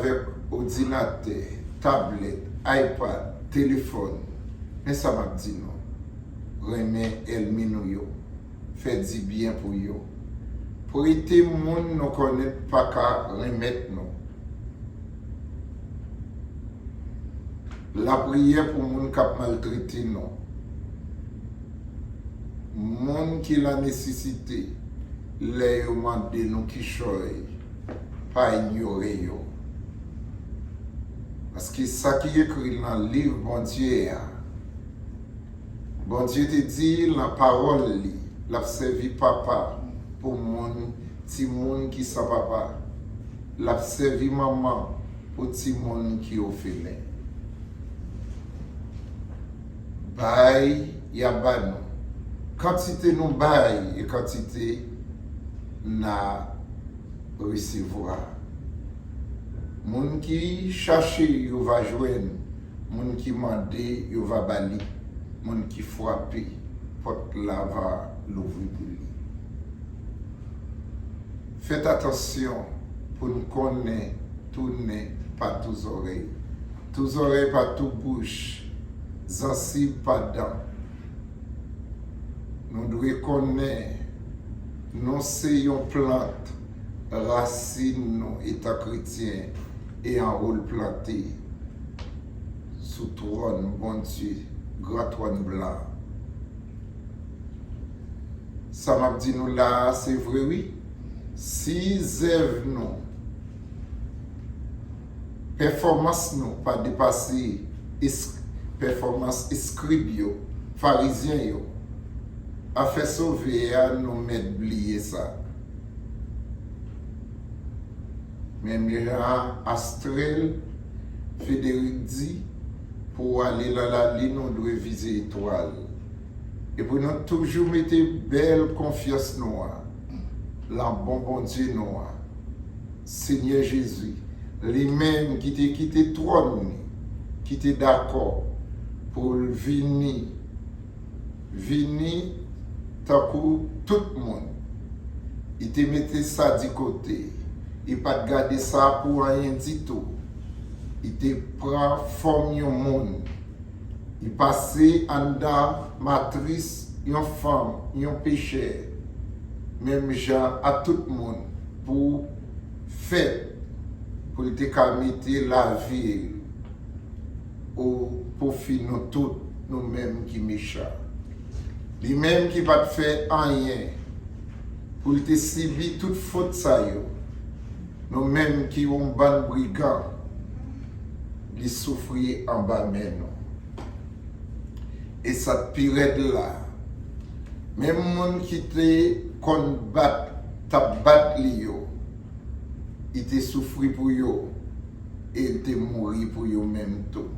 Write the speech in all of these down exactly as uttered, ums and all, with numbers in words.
avèk òdinatè, tablèt, iPad, telefòn. Men sa m ap di nou, renmen ènmi nou yo, fè dibyen pou yo, prete moun nou kònèt pa ka renmèt nou. Lapriyè pou moun k ap maltrete nou. Moun ki nan nesesite, lè yo mande nou kichòy, pa inyore yo. Paske sa ki ekri nan liv Bondye a, Bondye te di nan pawòl li, l ap sèvi papa pou moun, timoun ki san papa. L ap sèvi manman pou timoun ki òfelen. Bay, y ap ba nou. Kantite nou bay e kantite n a resevwa. Moun ki chache, yo va jwenn. Moun ki mande, yo va ba li. Moun ki frape, pòt la va louvri pou li. Fèt atansyon pou n konnen tou nen pa tou zòrèy, tou zòrèy pa tou bouch, zansib pa dan. Nou dwe konnen nou se yon plant, rasin nou etan kretyen e an wo l plante sou twòn Bondye, gran twòn blan. Sa m ap di nou la a, se vre wi. Si zèv nou, pèfòmans nou pa depase es-, pèfòmans eskrib yo, farizyen yo, afè sove a, nou mèt bliye sa. Menm jan Astrèl Federik di, pou w ale nan lalin, ou dwe vize etwal. E pou nou toujou mete bèl konfyans nou an lan bon Bondye nou an, Senyè Jezi, li menm ki te kite twòn li, ki te dakò pou l vini, vini tankou tout moun. Li te mete sa di kote. Li pa t gade sa pou anyen ditou. Li te pran fòm yon moun. Li pase anndan matris yon fanm, yon pechè, menm jan a tout moun, pou fèt, pou l te ka mete lavi l o pwofi nou tout, nou menm ki mechan. Li menm ki pa t fè anyen pou l te sibi tout fot sa yo. Nou menm ki yon bann brigan, li soufri anba men nou. E sa k pi rèd la, menm moun ki te konn bat, t ap bat li yo, li te soufri pou yo, e li te mouri pou yo menm tou.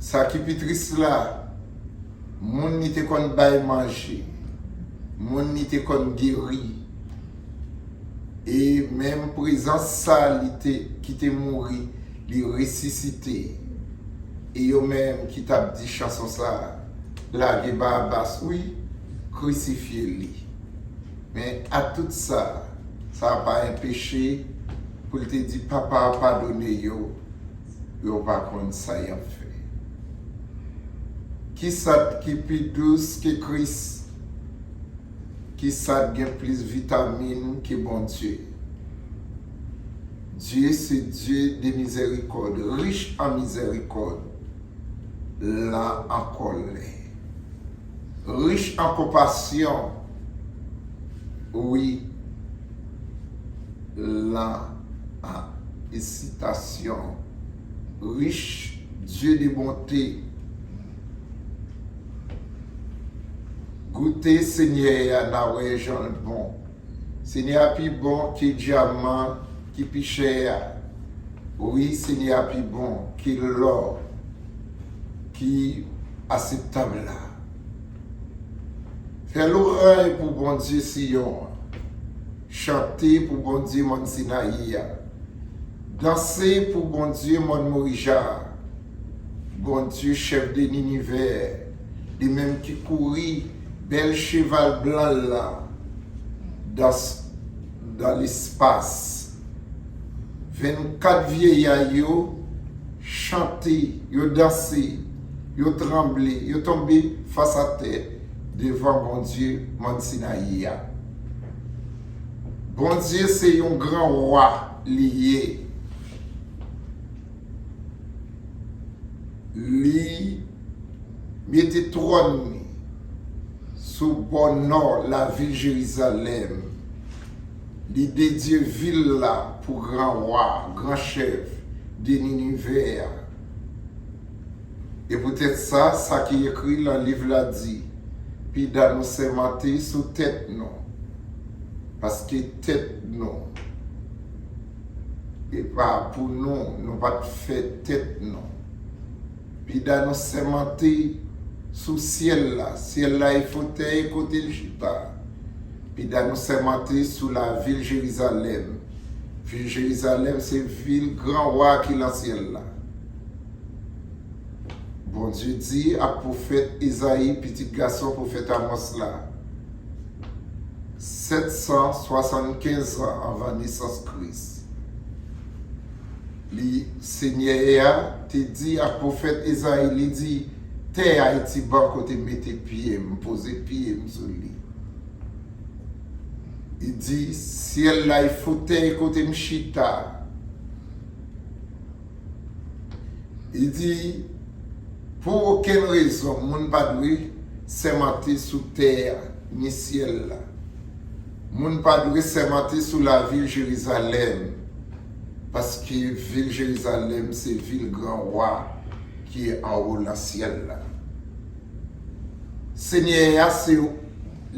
Sa ki pi tris la, moun li te konn bay manje, moun li te konn geri, e menm prezans sa li te, ki te mouri, li resisite. E yo menm ki t ap di chanson sa a, lage Barabas wi, krisifye li. Men a tout sa, sa pa enpeche pou l te di, Papa, padone yo, yo pa konn sa y ap fè. Ki sa ki pi dous ke Kris? Ki sa gen plis vitamin ke Bondye? Dieu c'est Dieu de miséricorde, rich an mizèrikòd, lan an kòlè, rich an konpasyon, wi, lan an eksitasyon, rich, Dieu de bonté. Goute Senyè a, n a wè jan l bon. Senyè a pi bon ke dyaman ki pi chè a. Wi, Senyè a pi bon ke lò ki aseptab la. Fè loraj pou Bondye Siyon an. Chante pou Bondye mòn Sinayi a. Danse pou Bondye mòn Morija a. Bondye, chèf de linivè, li menm ki kouri bèl cheval blan l lan dans, dans l'espace. Vennkat vyeyay yo chante, yo danse, yo tranble, yo tonbe fas atè devan Bondye Mòn Sinayi a. Bondye se yon gran wa li ye. Li mete twòn li sou bò nò lavil Jerizalèm. Li dedye vil la pou gran wa, gran chèf de linivè a. E poutèt sa, sa ki ekri nan liv la di, pida nou sèmante sou tèt nou, paske tèt nou, e pa pou nou, nou pa t fè tèt nou. Pida nou sèmante sou syèl la, syèl la e fotèy kote l chita. Pida nou sèmante sou lavil Jerizalèm. Vil Jerizalèm se vil gran wa ki nan syèl la. Bondye di ak pwofèt Ezayi, pitit gason pwofèt Amòs la, sèt san swasannkenz an anvan nesans Kris. Li, Senyè a te di ak pwofèt Ezayi, li di, tè a e ti ban kote m mete pye m, poze pye m sou li. Li di, syèl la e fotèy kote m chita. Li di, pou okenn rezon, moun pa dwe sèmante sou tè a, ni syèl la. Moun pa dwe sèmante sou lavil Jerizalèm, paske vil Jerizalèm se vil gran wa ki anwo nan syèl la. Senyè a se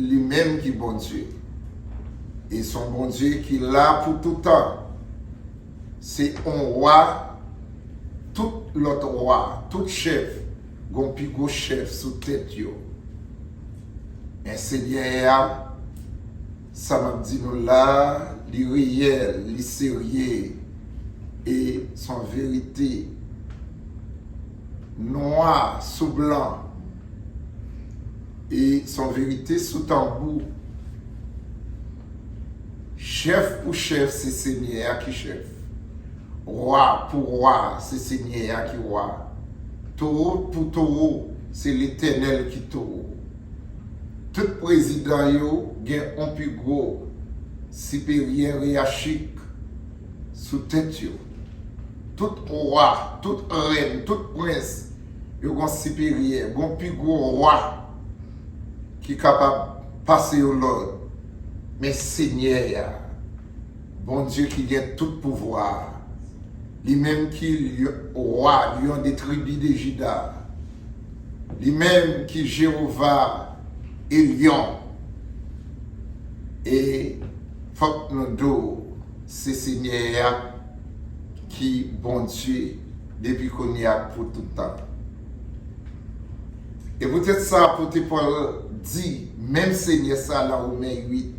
li menm ki Bondye. E se yon Bondye ki la pou toutan. Se yon wa, tout lòt wa, tout chèf, gon pi gwo chèf sou tèt yo. Men Senyè a, sa m ap di nou la, li reyèl, li serye, e se yon verite nwa sou blan, e se yon verite sou tanbou. Chèf pou chèf, se Senyè a ki chèf. Wa pou wa, se Senyè a ki wa. Towo pou towo, se Letènèl ki towo. Tout prezidan yo gen yon pi gwo siperyè reyachik sou tèt yo. Tout wa, tout rèn, tout prens, yo gon siperyè, gon pi gwo wa ki kapab pase yo lòd. Men Senyè a, Bondye ki gen tout pouvwa a, li menm ki lyon, wa, lyon de tribi de Jida, li menm ki Jewova Elyon. E fòk nou di w, se Senyè a ki Bondye depi kounye a pou tout tan. E poutèt sa, apot Pòl di, menm Senyè sa, nan Women uit,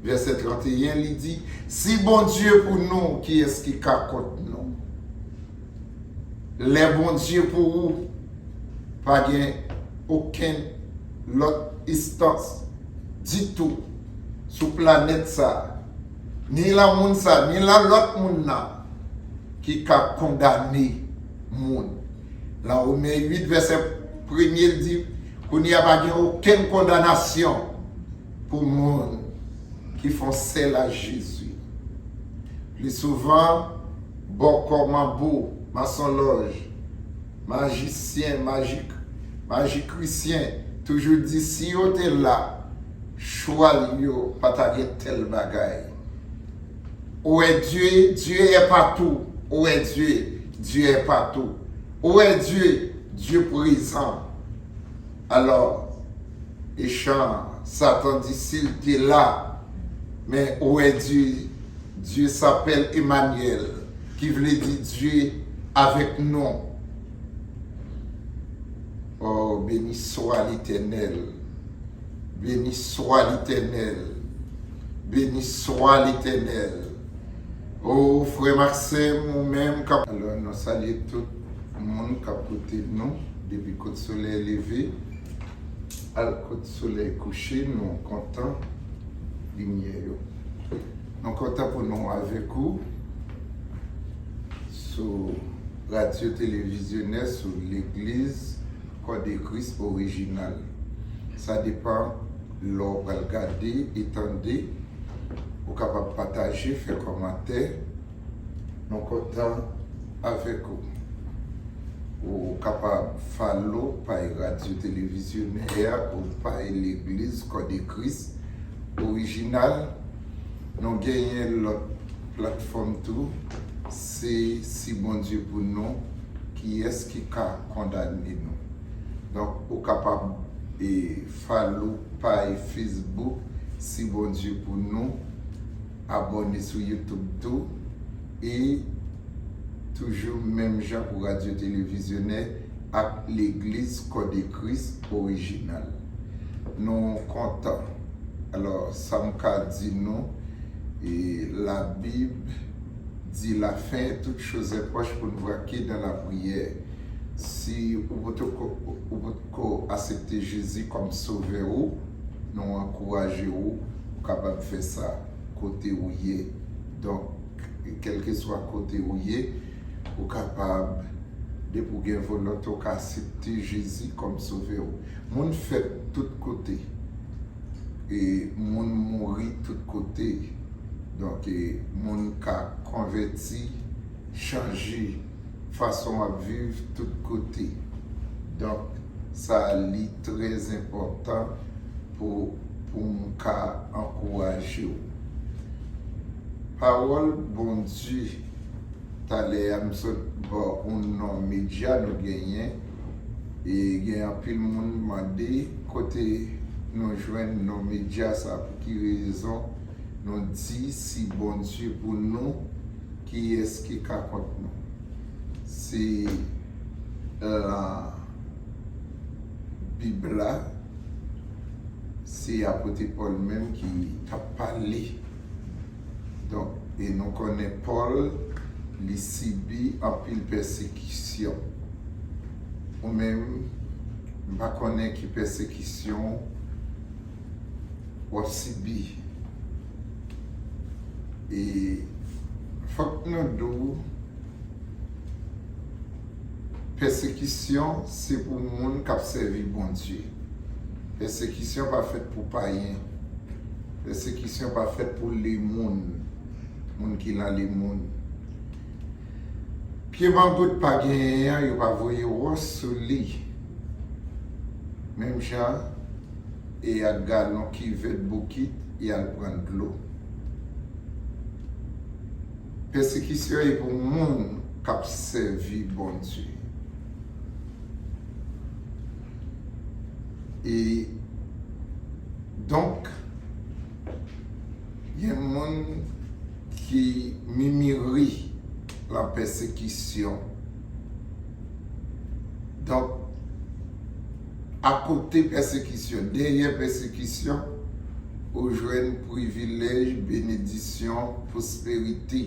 vèsè trannteyen, li di, si Bondye pou nou, kiyès ki ka kont nou? Lè Bondye pou ou, pa gen okenn lòt enstans ditou sou planèt sa, ni lan moun sa, ni lan lòt moun nan, ki ka kondane moun. Lan Women uit, vèsè premye, l di, kounye a pa gen okenn kondanasyon pou moun ki fè yon sèl a Jezi. Pli souvan, bòkò, manbo, masonlòj, majisyen, maji, majikrisyen toujou di si yo te la, chwal yo pa ta gen tèl bagay. Où est Dieu? Dieu est partout. Où est Dieu? Dieu est partout. Où est Dieu? Dieu présent. Alò, echan, Satan di si l te la, men où est Dieu? Dieu s'appelle Emmanuel, ki vle di Dye avèk nou. Oh, béni soit l'Éternel. Béni soit l'Éternel. Béni soit l'Éternel. Oh, frè m ak sè m, ou menm k ap... Alò, nou salye tout moun k ap koute nou depi kot solèy leve al kot solèy kouche, nou kontan limyè yo. Nou kontan pou nou avèk ou. Sou radyo televizyonè, sou Legliz Kò de Kris Orijinal. Sa depann lè w pral gade e tande. Ou kapab pataje, fè kòmantè. Nou kontan avèk ou. Ou kapab follow paj radyo televizyonè a ou paj Legliz Kò de Kris Orijinal. Nou genyen lòt platfòm tou, se Si Bondye Pou Nou, Kiyès Ki Ka Kondane Nou? Donk, ou kapab e, follow paj Facebook Si Bondye Pou Nou, abòne sou YouTube tou, e toujou menm jan pou radyo televizyonè ak Legliz Kò de Kris Orijinal. Nou kontan. Alò, sa m ka di nou, e, Labib di la fin, toutes choses est proche, pou n brake nan lapriyè. Si ou potko, ou potko aksepte Jezi kòm sovè ou, nou ankouraje ou, ou kapab fè sa kote ou ye. Donk, kèlkeswa kote ou ye, ou kapab, depi w gen volonte, ou ka aksepte Jezi kòm sovè ou. Moun fèt tout kote. E moun mouri tout kote. Donk, e moun ka konvèti, chanje fason w ap viv tout kote. Donk, sa li trè enpòtan pou, pou m ka ankouraje w. Pawòl Bondye, talè a m sot ba w yon non medya nou genyen, e gen anpil moun mande kote nou jwenn non medya sa, pou ki rezon nou di Si Bondye Pou Nou, kiyès ki ka kont nou? Se nan Bib la, se apot Pòl menm ki t ap pale. Donk, e nou konnen Pòl, li sibi anpil pèsekisyon. Ou menm, m pa konnen ki pèsekisyon w ap sibi. E fòk nou di w, pèsekisyon se pou moun k ap sèvi Bondye. Pèsekisyon pa fèt pou payen. Pèsekisyon pa fèt pou lemonn, moun ki nan lemonn. Pye mango t pa genyen an, yo pa voye wòch sou li. Menm jan, e ak galon kivèt bokit, e al pran dlo. Pèsekisyon e pou moun k ap sèvi Bondye. E donk, gen moun ki mimiri lan pèsekisyon. Donk, akote pèsekisyon, dèyè pèsekisyon, ou jwenn privilèj, benedisyon, pwosperite.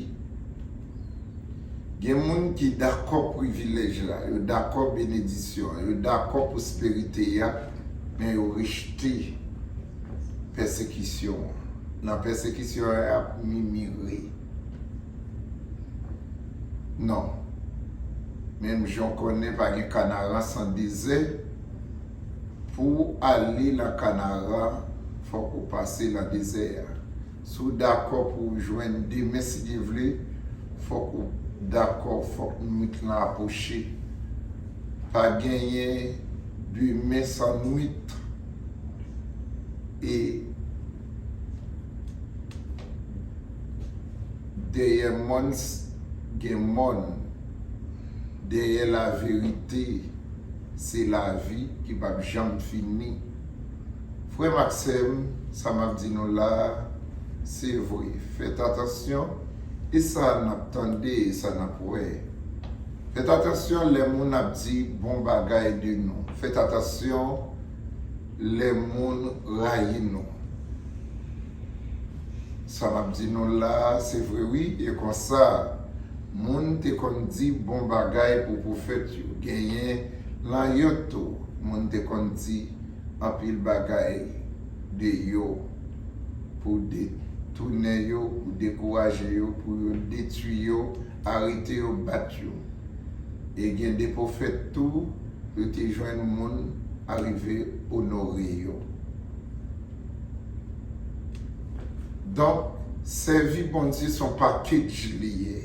Gen moun ki dakò privilèj la, yo dakò benedisyon an, yo dakò pwosperite a, men yo rejte pèsekisyon an. Nan pèsekisyon an, y ap mimire. Non. Menm jan w konnen pa gen kanaran san dezè, pou w ale nan kanaran, fòk ou pase nan dezè a. Si w dakò pou w jwenn demen, si Dye vle, fòk ou dakò, fòk nwit lan apwoche. Pa genyen demen san nwit. E dèyè mòn, gen mòn. Dèyè laverite, se lavi ki p ap janm fini. Frè m ak sè m, sa m ap di nou la a, se vre. Fèt atansyon e sa n ap tande, e sa n ap wè. Fèt atansyon lè moun ap di bon bagay de nou. Fèt atansyon lè moun rayi nou. Sa m ap di nou la a, se vre wi, e konsa, moun te konn di bon bagay pou pwofèt yo. Genyen nan yo tou, moun te konn di anpil bagay de yo, pou detounen yo, pou dekouraje yo, pou yo detwi yo, arete yo, bat yo. E gen de pwofèt tou, yo te jwenn moun arive onore yo. Donk, sèvi Bondye se yon package li ye.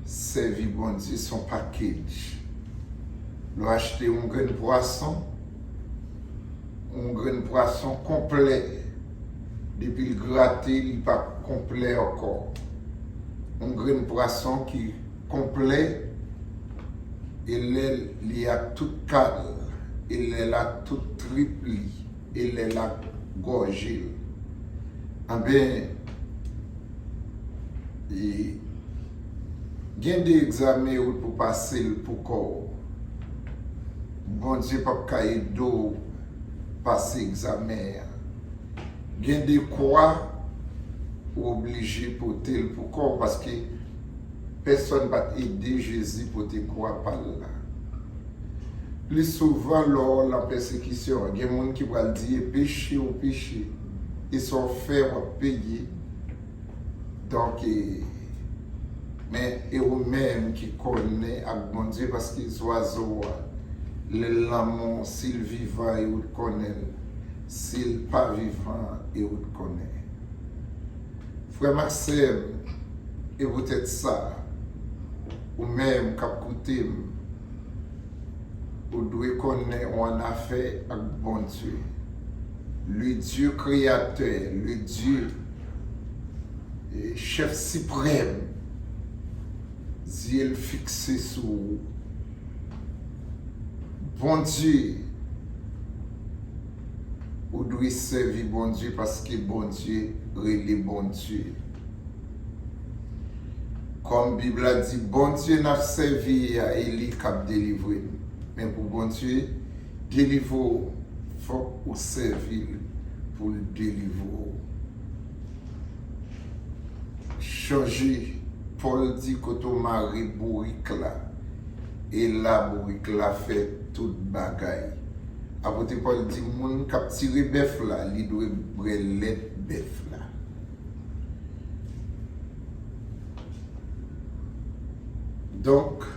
Sèvi Bondye se yon package. Lè w achte yon grenn pwason, yon grenn pwason konplè, depi l grate, li pa konplè ankò. Yon grenn pwason ki konplè, e lè li ak tout kal, e lè l ak tout trip li, e lè l ak gòje l. Anben, e gen de egzamen ou pou pase l pou kò w. Bondye p ap ka ede w pase egzamen an. Gen de kwa ou oblije pote l pou kò w, paske pèsonn pa t ede Jezi pote kwa pa l la. Pli souvan, lè w nan pèsekisyon, gen moun ki pral di, e peche ou peche, e sa w fè, w ap peye. Donk, e, men, e ou menm ki konnen ak Bondye, paske zwazo a, lè l nan men w, si l vivan, e ou t konnen l. Si l pa vivan, e ou t konnen. Frè m ak sè m, e poutèt sa, ou menm k ap koute m, ou dwe konnen ou annafè ak Bondye. Le Dieu créateur, le Dieu, e, chèf siprèm, zye l fikse sou ou. Bondye, ou dwe sèvi Bondye paske Bondye rele Bondye. Kòm Bib la di, Bondye n ap sèvi a, e li k ap delivre n. Men pou Bondye delivre w, fòk ou sèvi l pou l delivre w. Chonje, Pòl di, kote w mare bourik la, e la bourik la fè tout bagay. Apot Pòl di, moun k ap tire bèf la, li dwe bwè lèt bèf la. Donk,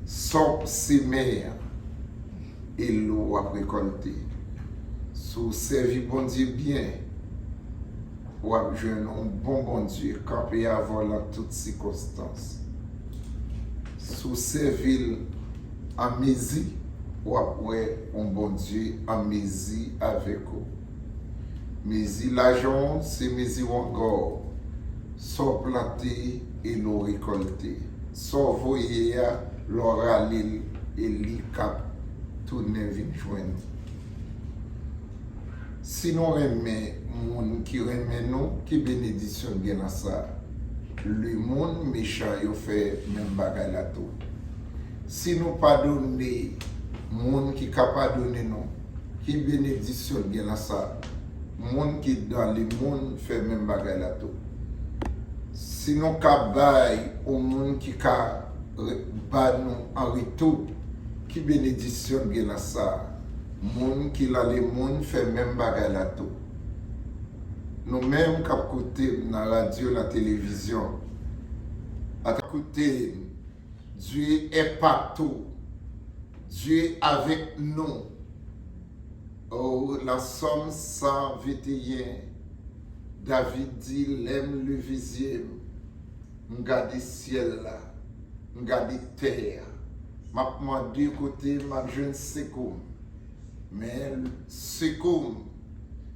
sa w semen an, e l ou w ap rekòlte. Si w sèvi Bondye byen, w ap jwenn yon bon Bondye kanpe avè w nan tout sikonstans. Si w sèvi l an mezi, w ap wè yon Bondye an mezi avèk ou. Mezi lajan w se mezi wonga w. Sa w plante e l ou rekòlte. Sa w voye a, lè w rale l, e li k ap tounen vin jwenn ou. Si nou renmen moun ki renmen nou, ki benedisyon gen nan sa? Lemonn, mechan yo fè menm bagay la tou. Si nou padone moun ki ka padone nou, ki benedisyon gen nan sa? Moun ki dan lemonn fè menm bagay la tou. Si nou ka bay yon moun ki ka re- ba nou an retou, ki benedisyon gen nan sa? Moun ki nan lemonn fè menm bagay la tou. Nou menm k ap koute m nan radyo, nan televizyon, ata koute m, Dieu est partout. Dieu avec nous. O, nan Sòm san venteyen, David di, lè m leve zye m, m gade syèl la, m gade tè a. M ap mande kote m ap jwenn sekou m. Men sekou m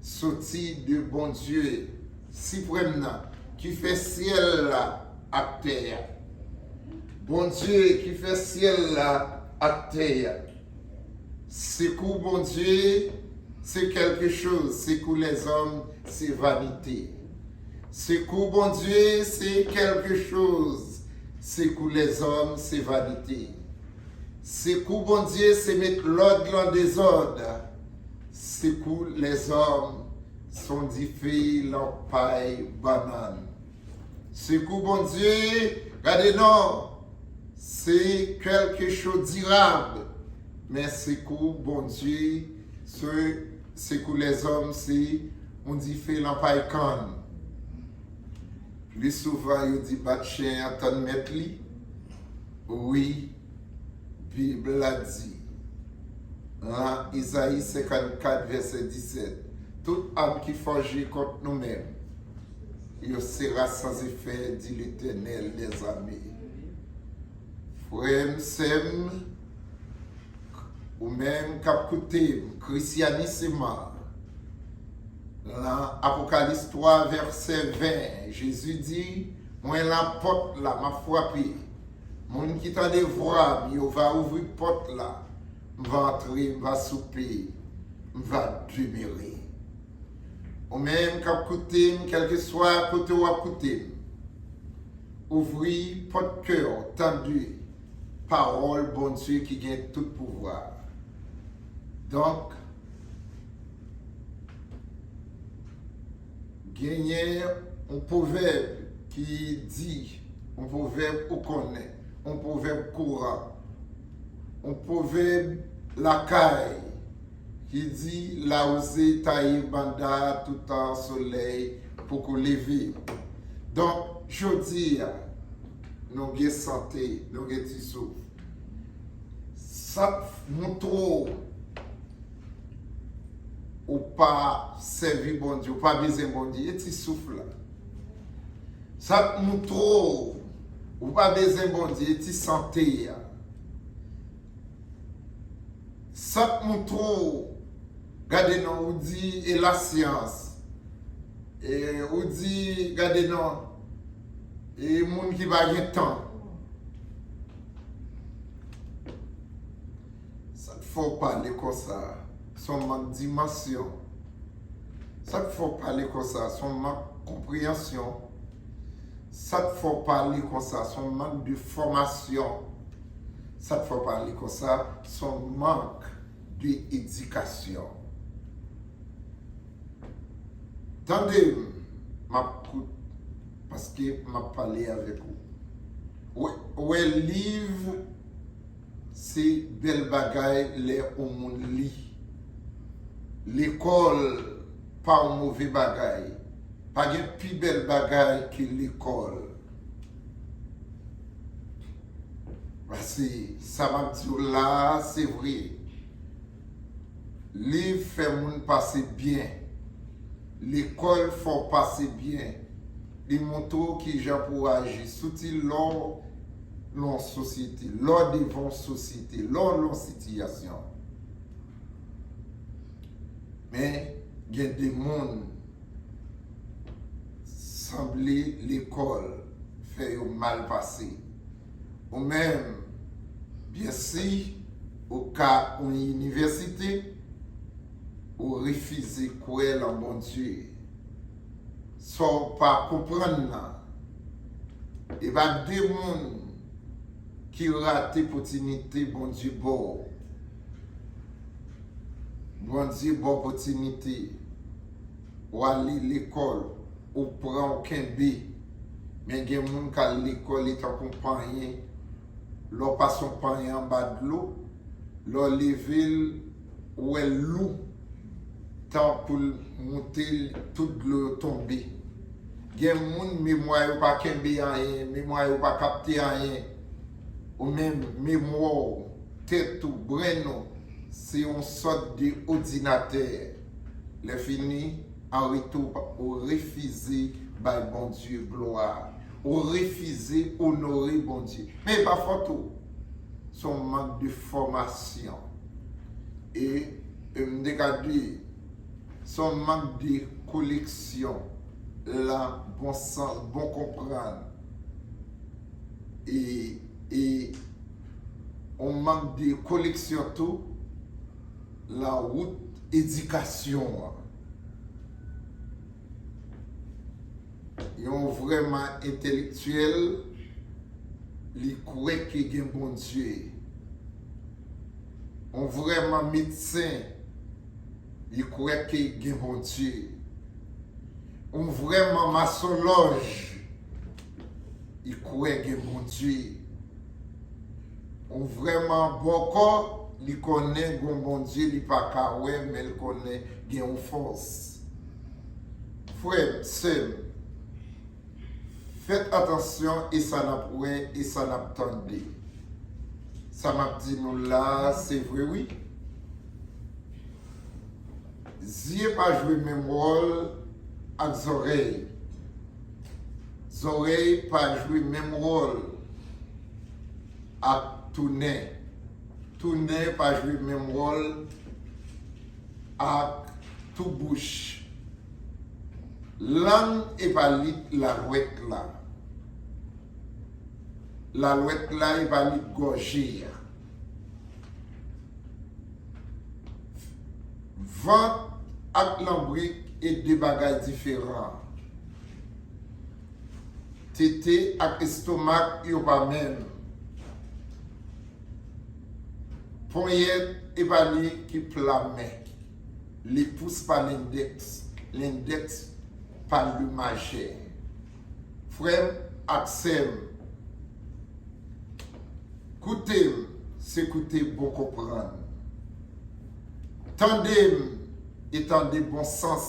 soti de Bondye siprèm nan, ki fè syèl la ak tè a. Bondye ki fè syèl la ak tè a. Sekou Bondye, se kèlke choz, sekou lèzòm, se vanite. Sekou Bondye, se kèlke choz, sekou lèzòm, se vanite. Sekou Bondye, se met lòd lan dezòd. Sekou lèzòm, se yon dife lan pay bannann. Sekou Bondye, gade non, se kèlke choz dirab, men sekou Bondye, se, sekou lèzòm, se yon dife lan pay kann. Pli souvan yo di bat chen an tann mèt li. Wi, Bib la di, lan Izayi senkannkat, vèsè disèt, tout arme ki forje kont nou menm, yo sera sans effet, dit l'Éternel des armées. Frè m, sè m, ou menm k ap koute m, Christianissima, lan Apocalypse twa, vèsè ven, Jezi di, mwen lan pòt la, m ap frape. Moun ki tande vwa m, yo va ouvri pòt la. M va antre, m va soupe, m va demere. Ou menm k ap koute m, kèlkeswa kote w ap koute m, ouvri pòt kè w, tande pawòl Bondye ki gen tout pouvwa. Donk, genyen yon pwovèb ki di, yon pwovèb ou konnen, yon pwovèb kouran, yon pwovèb lakay ki di, lawouze taye banda toutan solèy poko leve. Donk, jodi a, nou gen sante, nou gen ti souf. Sa k montre w ou pa sèvi Bondye, ou pa bezwen Bondye, e ti souf la. Sa k montre w ou pa bezwen Bondye, e ti sante a. Sa k montre w, gade non, ou di, e lasyans. E ou di, gade non, e moun ki pa gen tan. Sa k fè w pale konsa, se yon mank dimansyon. Sa k fè w pale konsa, se yon mank konpreyansyon. Sa k fè w pale konsa, se yon mank de fòmasyon. Sa k fè w pale konsa, se yon mank de edikasyon. Tande m, m ap kout, paske m ap pale avèk ou. Ou wè, ou wè, liv se bèl bagay lè yon moun li. Lekòl pa yon move bagay. Pa gen pi bèl bagay ke lekòl. Paske sa m ap di w la a, se vre. Liv fè moun pase byen. Lekòl fè w pase byen. Li montre w kijan pou w aji. Sitou lè w lan yon sosyete, lè w devan yon sosyete, lè w lan yon sitiyasyon. Men, gen de moun, sanble lekòl fè yo mal pase. Ou menm, byensi, ou ka yon inivèsite, ou refize kwè lan Bondye. Sa w pa konprann nan, e pa de moun ki rate opòtinite Bondye ba w. Bondye ba w opòtinite, w ale lekòl, ou pran, ou kenbe. Men gen moun k al lekòl, li tankou yon panyen. Lè w pase yon panyen anba dlo, lè w leve l, ou wè l lou, tan pou l moute l, tout dlo yo tonbe. Gen moun, memwa yo pa kenbe anyen, memwa yo pa kapte anyen. Ou menm, memwa w, tèt ou, brenn ou, se yon sòt de òdinatè. Lè fini, an retou, ou refize bay Bondye glwa. Ou refize onore Bondye. Men e pa fòt ou. Se yon mank de fòmasyon. E, e m te ka di, se yon mank de koleksyon lan bon sans, bon konprann. E, e yon mank de koleksyon tou lan wout edikasyon an. Yon vrèman entèlektyèl, li kwè ke gen Bondye. Yon vrèman medsen, li kwè ke gen Bondye. Yon vrèman masonlòj, li kwè gen Bondye. Yon vrèman bòkò, li konnen gen yon Bondye, li pa ka wè, men li konnen gen yon fòs. Frè m, sè m, Fèt atansyon e sa n ap wè e sa n ap tande. Sa m ap di nou la a, se vre wi. Zye pa jwe menm wòl ak zòrèy. Zòrèy pa jwe menm wòl ak tou nen. Tou nen pa jwe menm wòl ak tou bouch. Lang e pa li k lalwèt la. Lalwèt la e pa li k gòje a. Vant ak lanbrik e de bagay diferan. Tete ak estomak yo pa menm. Ponyèt e pa li ki pla men. Li pous pa lendèks, lendèks pa li majè. Frè m ak sè m, koute m, se koute bon konprann. Tande m e tande bon sans.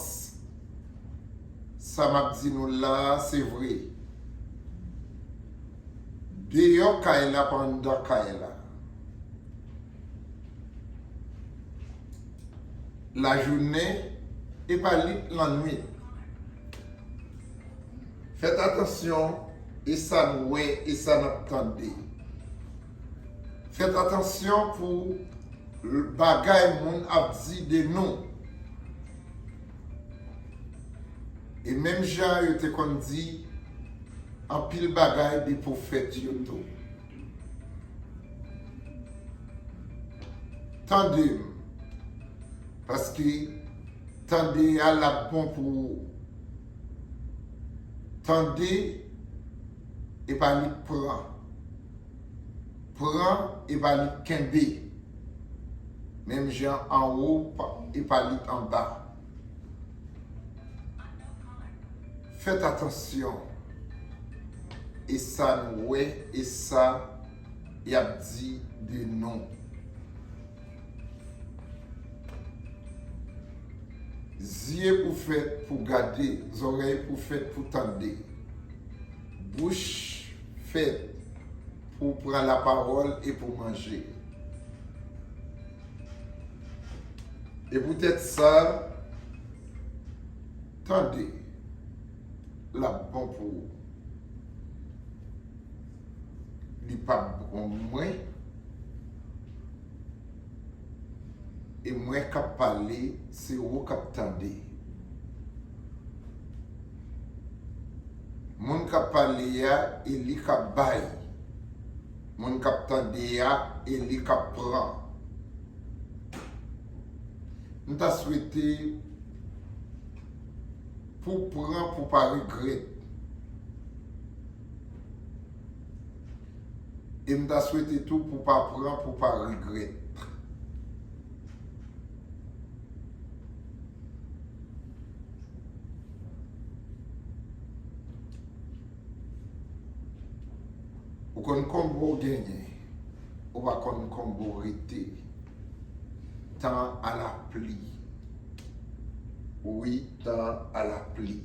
Sa m ap di nou la a, se vre. Deyò kay la pa anndan kay la. Lajounen e pa li k lannwit. Fèt atansyon e sa n wè e sa n ap tande. Fèt atansyon pou bagay moun ap di de nou. E menm jan yo te konn di anpil bagay de pwofèt yo tou. Tande m, paske tande a l ap bon pou ou. Tande e pa li k pran. Pran e pa li k kenbe. Menm jan anwo pa- e pa li k anba. Fèt atansyon e sa n wè e sa y ap di de nou. Zye pou fèt pou gade, zòrèy pou fèt pou tande, bouch fèt pou pran lapawòl e pou manje. E poutèt sa, tande, l ap bon pou ou. Li p ap bon mwen, e mwen k ap pale, se ou k ap tande. Moun k ap pale a, e li k ap bay. Moun k ap tande a, e li k ap pran. M ta swete pou pran pou pa regrèt. E m ta swete tou pou pa pran pou pa regrèt. Ou konn konbo w genyen, ou pa konn konbo w rete. Tan a la pli. Wi, tan a la pli.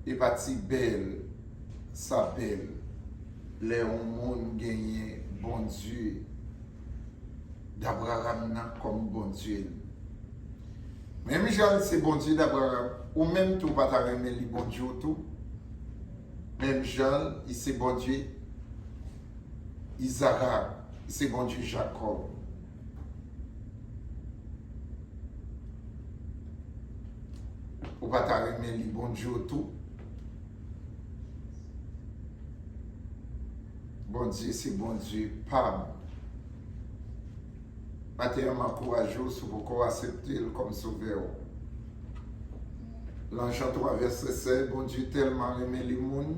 E pa ti bèl, sa bèl, lè yon moun genyen Bondye Dabraram nan kòm Bondye l. Menm jan l se Bondye Dabraram, ou menm tou pa ta renmen li Bondye w tou? Menm jan l se Bondye Izarak, li se Bondye Jakòb. Ou pa ta renmen li Bondye w tou? Bondye se Bondye pa m. Maten an, m ankouraje w, si w poko aksepte l kòm Sovè w. Lan Jan twa vèsè sèz, Bondye tèlman renmen lemonn,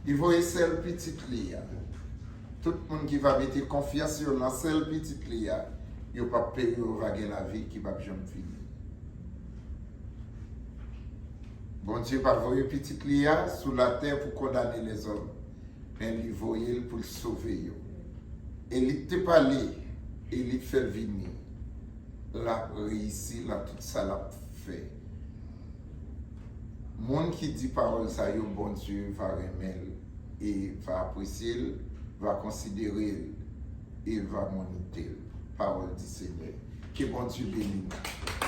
li voye sèl Pitit li a. Tout moun ki va mete konfyans yo lan sèl Pitit li a, yo p ap peri, yo va gen lavi ki p ap janm fini. Bondye pa voye Pitit li a sou latè pou kondane lèzòm, men li voye l pou l sove yo. E li t te pale, e li t fè l vini. L ap reyisi lan tout sa l ap fè. Moun ki di pawòl sa yo, Bondye va renmen l e va apresye l, va konsidere l e va monite l. Pawòl di Senyè. Ke Bondye beni nou.